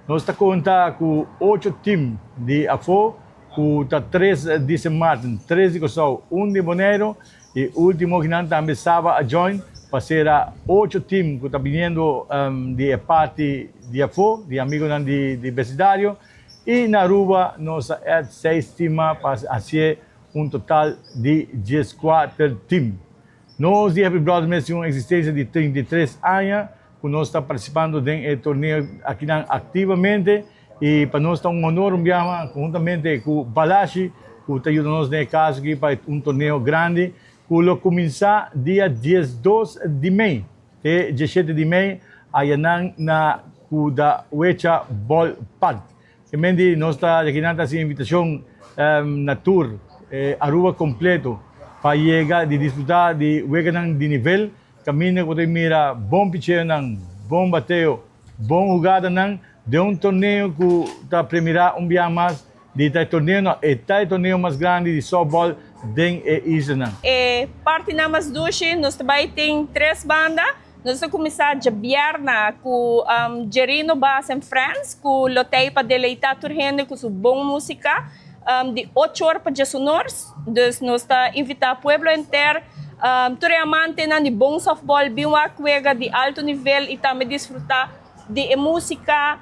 Nos ta konta ku ocho tim di afó, ku ta tres di Sint Maarten, tres di Kòrsou, un di Boneiru i último kinan tambe Saba a join pa sera ocho tim ku ta biniendo di e parti di afó, di amigunan di besindario. I na Aruba nos a add seis tim pa hasié un total di 14 tim. Nos di Happy Brothers mes tin un eksistensia di 33 aña ku nos ta partisipando den e torneo akinan aktivamente i pa nos ta un honor un biaha konhuntamente ku Balashi ku ta yuda nos den e kaso aki pa un torneo grandi ku lo kuminsá dia 12 di mei te 17 di mei ayanan na Kudawecha Ballpark. Kemendi nos ta akinan ta hasi invitashon na tur Aruba kompleto pa yega di disfrutá di weganan di nivel kaminda ku bo ta mira bon picheonan, bon bateo, bon hugadanan den un torneo ku ta premirá un biaha mas di ta e torneo no e ta e torneo mas grandi di softball den e islanan. E partinan mas dushi nos ta bai tin tres banda. Nos ta kuminsá djabièrna ku Jerino Baas and Friends ku lo tei pa deleitá tur hende ku su bon músika di ocho or pa 11 or. Dus nos ta invitá pueblo henter, tur e amantenan di bon softball bin wak wega di alto nivel i tambe disfrutá di e músika,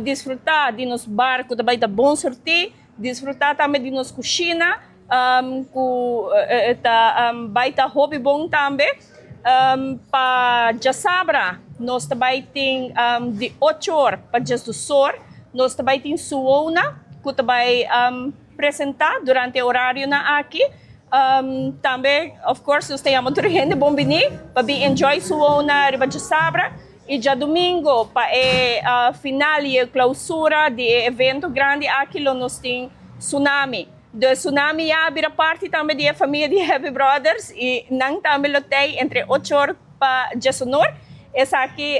disfrutá di nos bar ku ta bai ta bon surtí, disfrutá tambe di nos kushina ku ta bai ta hopi bon tambe. Pa djasabra nos ta bai tin di 8 or pa 12 or nos ta bai tin Suona ku ta bai presentá durante e orarionan aki. Tambe of course nos ta yama tur hende bon bini pa bin enjoy Suona riba djasabra i djadumingo pa e final i e klausura di e evento grandi aki lo nos tin Tsunami. De Tsunami ya a bira parti tambe di e famia di Happy Brothers i nan tambe lo tei entre 8 or pa 11 or. Esaki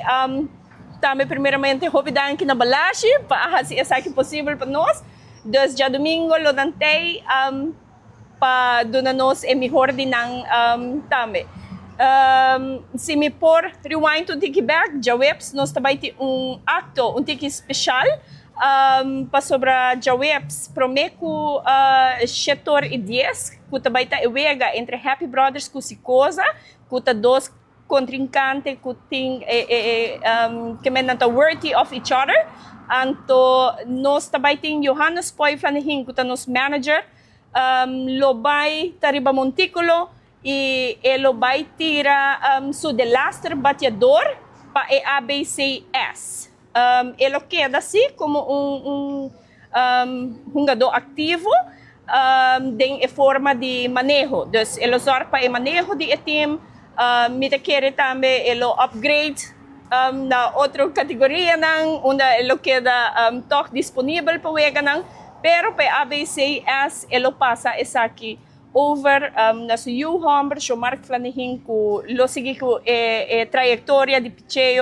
tambe primeramente hopi danki na Balashi pa a hasi esaki posibel pa nos. Dus djadumingo lo nan tei pa duna nos e mihor di nan tambe. Si mi por rewind un tiki bek, djaweps nos ta bai tin un akto un tiki speshal pasobra djaweps promé ku 7:10 ku ta bai ta e wega entre Happy Brothers ku Sikoza ku ta dos kontrinkante ku tin ke men nan ta worthy of each other. Anto nos ta bai tin Johannes Poy Flanegin ku ta nos manager lo bai ta riba montíkulo i e lo bai tira su delaster bateador pa e ABCS. E lo keda si komo un hungadó aktivo den e forma di maneho. Dus e lo sòrg pa e maneho di e tim. Mi ta kere tambe e lo upgrade na otro kategorianan unda e lo keda tòg disponibel pa weganan. Pero pa e ABCS e lo pasa esaki over na su yu hòmber Jomark Flanegin ku lo sigui ku e trayektoria di picheo.